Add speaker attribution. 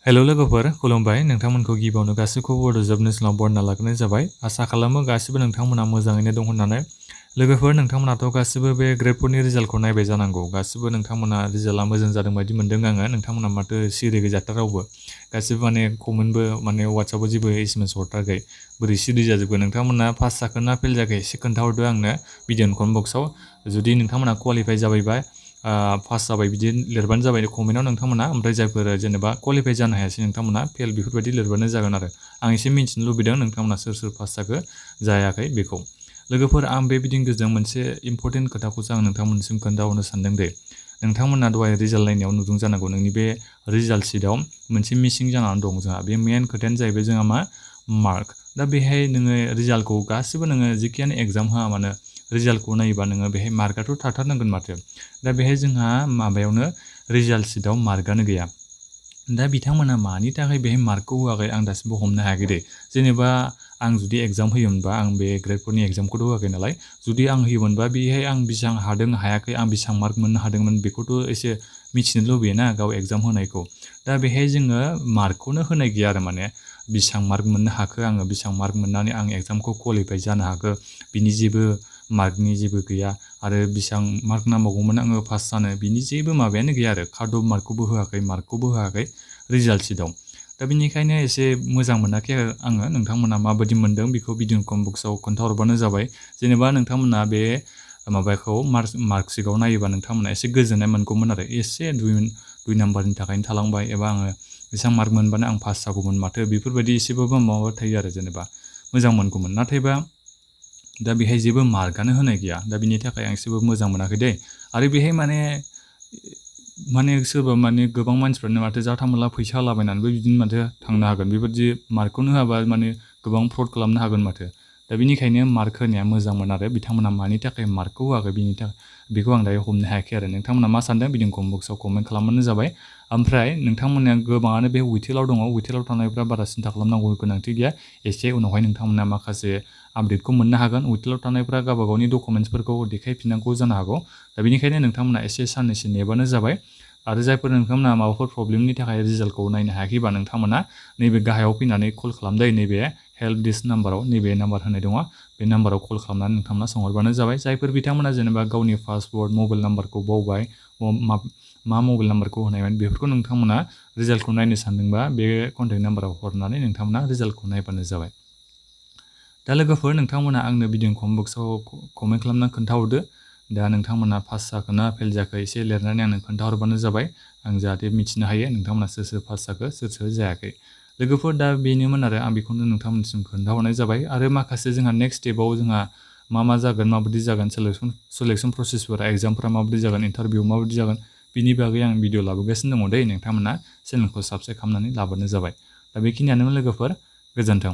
Speaker 1: हेल' लोगोफोर खुलुमबाय नोंथांमोनखौ गिबियावनो गासैखौबो बड' जब नेसनाव बरना लाग्रोनाय जाबाय आसा खालामो गासिबो नोंथांमोना मोजाङैनो दं होननानै लोगोफोर नोंथांमोनाथ' गासिबो बे ग्रेड 4नि रिजाल्टखौ नायबाय जानांगौ गासिबो नोंथांमोना रिजाल्टआ मोजां जादों बायदि मोनदों आङो नोंथांमोना माथो सिरि गैजाथार रावबो गासिबो कमेन्टबो वाट्सआपआव जेबो एसएमएस हरथाराखै बोरै सिरि जाजोबगोन नोंथांमोना पास जाखोना फेल जाखो एसे खोन्थाहरदो आंनो भिडिअनि कमेन्ट बक्सआव जुदि नोंथांमोना क्वालिफाइ जाबायबा पास जाबाय बिदि लिरबानो जाबाय कमेन्टआव नोंथांमोना ओमफ्राय जायफोर जेनेबा क्वालिफाइ जानो हायासै नोंथांमोना फेल बेफोरबायदि लिरबानो जागोन आरो आं एसे मिन्थिनो लुबैदों नोंथांमोना सोर पास जाखो जायाखै बेखौ लोगोफोर आं बे भिडिअनि गेजेरजों मोनसे इम्परटेन्ट खोथाखौसो आं नोंथांमोननिसिम खोन्थाहरनो सानदों दे नोंथांमोना दहाय रिजाल्ट नायनायाव नुदों जानांगौ नोंनि बे रिजाल्ट शीटआव मोनसे मिसिं जानानै दं जोंहा बे मेन खोथायानो जाहैबाय जोंहा मा मार्क दा बेहाय नोङो रिजाल्टखौ गासिबो नोङो जेखियानो एग्जाम होआ मानो रिजाल्टखौ नायोबा नोङो बेहाय मार्कआथ' थाथारनांगोन माथो दा बेहाय जोंहा माबायावनो रिजाल्ट शीटआव मार्कआनो गैया दा बिथांमोना मानि थाखाय बेहाय मार्कखौ होआखै आं दासिमबो हमनो हायाखै दे जेनेबा आं जुदि एग्जाम होयोमोनबा आं बे ग्रेड 4नि एग्जामखौथ' होआखै नालाय जुदि आं होयोमोनबा बेहाय आं बेसेबां हादों हायाखै आं बेसेबां मार्क मोननो हादोंमोन बेखौथ' एसे मिथिनो लुबैयोना गाव एग्जाम होनायखौ दा बेहाय जोङो मार्कखौनो होनाय गैया आरो बेसेबां मार्क मोननो हाखो आङो बेसेबां मार्क मोननानै आं एग्जामखौ क्वालिफाइ जानो हाखो बिनि जेबो मार्कनि जेबो गैया आरो बेसेबां मार्क नांबावगौमोन आङो पास जानो बिनि जेबो माबायानो गैया आरो काट अफ मार्कखौबो होआखै मार्कखौबो होआखै रिजाल्ट शीटआव दा बेनिखायनो एसे मोजां मोनाखै आङो नोंथांमोना माबायदि मोनदों बेखौ भिडिअनि कमेन्ट बक्सआव खोन्थाहरबानो जाबाय जेनेबा नोंथांमोना बे माबाखौ मार्कशीटआव नायोबा नोंथांमोना एसे गोजोननाय मोनगौमोन आरो एसे दुइ नाम्बारनि थाखायनो थालांबाय एबा आङो बेसेबां मार्क मोनबानो आं पास जागौमोन माथो बेफोरबायदि एसेबाबो माबा थायो आरो जेनेबा मोजां मोनगौमोन नाथायबा दा बेहाय जेबो मार्कआनो होनाय गैया दा बिनि थाखाय आं एसेबो मोजां मोनाखै दे आरो बेहाय सोरबा गोबां मानसिफ्रानो माथो जाथा मोनला फैसा होलाबायनानैबो बिदिनो माथो थांनो हागोन बेबायदि मार्कखौनो होआबा गोबां फ्रड खालामनो हागोन माथो दा बेनिखायनो मार्क होनाया मोजांमोन आरो बिथांमोना मानि थाखाय मार्कखौ होआखै बिनि थाखाय बेखौ आं दायो हमनो हायाखै आरो नोंथांमोना मा सानदों भिडिअनि कमेन्ट बक्सआव कमेन्ट खालामबानो जाबाय ओमफ्राय नोंथांमोना गोबाङानो बे उइथेलाव दङ उइथेलाव थानायफ्रा बारा सिन्था खालामनांगौ गोनांथि गैया एसे उनावहाय नोंथांमोना माखासे आपडेटखौ मोननो हागोन उइथेलाव थानायफ्रा गावबा गावनि डकुमेन्ट्सफोरखौ देखायफिननांगौ जानो हागौ दा बेनिखायनो नोंथांमोना एसे साननैसो नेबानो जाबाय आरो जायफोर नोंथांमोना माबाफोर प्रब्लेमनि थाखाय रिजाल्टखौ नायनो हायाखैबा नोंथांमोना नैबे गाहायाव फैनानै कल खालामदै नैबे हेल्प दिस नाम्बाराव नैबे नाम्बार होनाय दङ बे नाम्बाराव कल खालामनानै नोंथांमोना सोंहरबानो जाबाय जायफोर बिथांमोना जेनेबा गावनि पासवर्ड मबाइल नाम्बारखौ बावबाय मा मबाइल नाम्बारखौ होनायमोन बेफोरखौ नोंथांमोना रिजाल्टखौ नायनो सानदोंबा बे कन्टेक्ट नाम्बाराव हरनानै नोंथांमोना रिजाल्टखौ नायबानो जाबाय दा लोगोफोर नोंथांमोना आंनो भिडिअनि कमेन्ट बक्सआव कमेन्ट खालामनानै खोन्थाहरदो दा नोंथांमोना पास जाखोना फेल जाखो एसे लिरनानै आंनो खोन्थाहरबानो जाबाय आं जाहाथे मिथिनो हायो नोंथांमोना सोर पास जाखो सोर जायाखै लोगोफोर दा बेनोमोन आरो आं बेखौनो नोंथांमोननिसिम खोन्थाहरनाय जाबाय आरो माखासे जोंहा नेक्स्ट स्टेपाव जोंहा मा जागोन माबायदि जागोन सेलेक्सन प्रसेसफोरा एग्जामफोरा माबायदि जागोन इन्टारभिउ माबायदि जागोन बिनि बागै आं भिडिअ लाबोगासिनो दङ दे नोंथांमोना चेनेलखौ साबस्क्राइब खालामनानै लाबानो जाबाय दा बेखिनियानोमोन लोगोफोर गोजोन्थों